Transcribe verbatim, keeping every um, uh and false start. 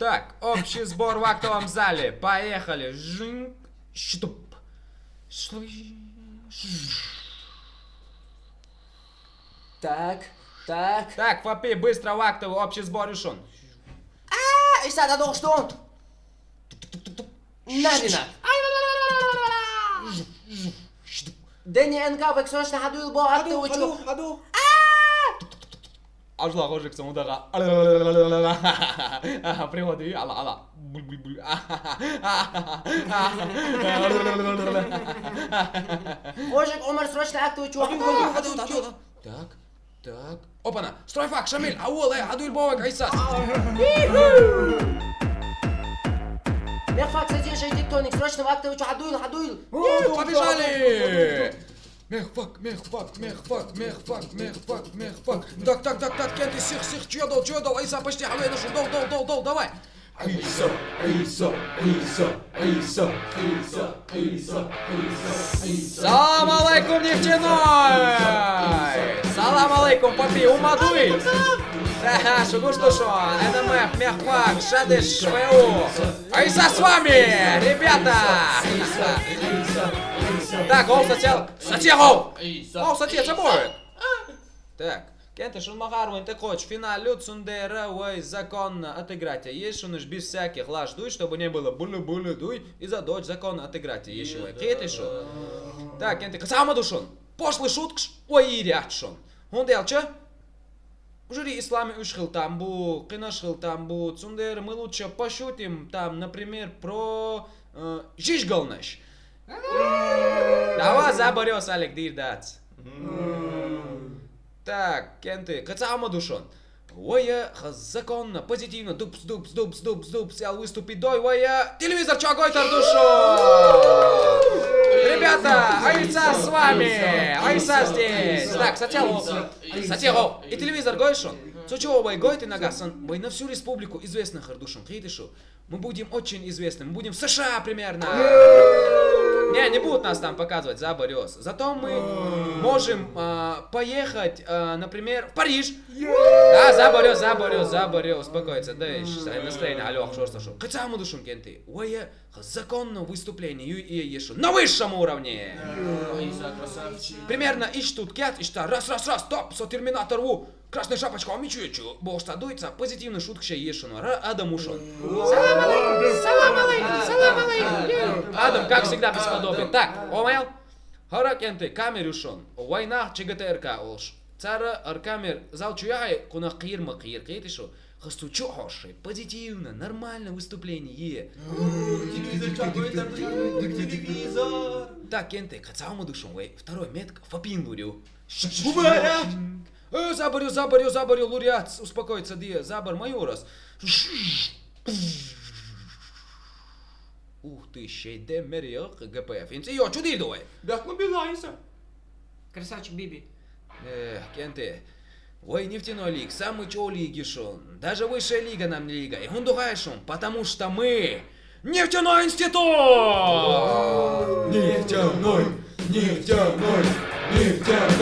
Так, общий сбор в актовом зале. Поехали. Жинг, штуп. Шли. Так, так. Так, Фапи, быстро в актовый, общий сбор решен. А, ich sag da doch Stund. Narina. Дени НК вексочно хадуил бо актовый чу. Ажла гожик самудаға. Приводи, ала, ала. Буль, буль, буль. Гожик Омар срочно актовый чу. Так, так. Опана. Стройфак, Шамиль, ауыл, эй, хадуил бовек, айсас. Мехфак, садишь, иди, Тоник, срочно актовый чу. Хадуил, хадуил. Побежали! Мехфак, мехфак, мехфак, мехфак, мехфак, мехфак. Так, так, так, так, Кенти, сих, сих, чё дал, чё дал, айса, почти, хавай, дошел, дал, дал, дал, дал, давай. Иса, Иса, Иса, Иса, Иса, Иса, Иса, Иса. Салам алейкум, нефтяной! Салам алейкум, Фапи, умадуй! Ха-ха, шугуш тушон, НМФ, Мехфак, Шадыш, ШВУ. Айса с вами, ребята! Так, гол сател. Сател гол! Гол сател, забой! Так, Кенти, шун махар вань, так хочешь, финал люд сундера, вай, законно отыграть. Есть шун уж без всяких лаж дуй, чтобы не было булы-булы дуй, и за дочь законно отыграть. Есть вай, Кенти, шун. Так, Кенти, касама душон. Пошлый шуткш, ой, и ряд шун. Он делча? Жюри ислами уж хыл там бу, кынаш хыл там бу, цундер, мы лучше пошутим там, например, про э, жижгалнаш. Давай заборёс, Алик, дир дац. Так, Кенти, каца ама душон. Вая, ха, законно, позитивно, дупс, дупс, дупс, дупс, дупс, я выступить дой, вая, телевизор чё, гой тар душон? Ребята, Айса с вами, Айса здесь. Так, сател, сател, и телевизор гойшон. Цо чё, вай, гой ты нагасан, вай на всю республику известно хардушон, хитышу. Мы будем очень известны, мы будем в США примерно. Не, не будут нас там показывать, заборёс. Зато мы можем а, поехать, а, например, в Париж. Да, заборёс, заборёс, заборёс, успокоиться. Да, ещё настроение, алёх, что, что, что. Каца ама душон, Кенти. Вая, законно выступление, ю и ешу. На высшем уровне. Айса, красавчик. Примерно ищут кят, ищут раз, раз, раз, стоп, со терминатор ву. Красная шапочка, а мечу, бо что дуется, позитивный шутка ще ешен, ра, Адам ушел. Салам алейкум, салам алейкум, салам алейкум. Адам, как всегда, бесподобен. Так, омел. Хара, Кенти, камер ушон. Вайнах ЧГТРК олш. Цара ар камер зал чуяй, куна кир ма кир, кити шу. Хасту чу хоши, позитивно, нормально выступление. Телевизор, какой там телевизор? Так, Кенти, кацаума душон, вай, второй метк, Фапин лурю. Э, заборю, заборю, заборю, лурят, успокоиться, дия, забор майорас. Ух ты, щейде мериок, ГПФ. Инце, ё, чудиль давай. Бяхну билайса. Красавчик Биби. Эх, Кенти. Вай нефтяной лиг, самый чё лиги шон. Даже высшая лига нам не лига. И хундугай шон, потому что мы нефтяной институт! Нефтяной, нефтяной, нефтяной.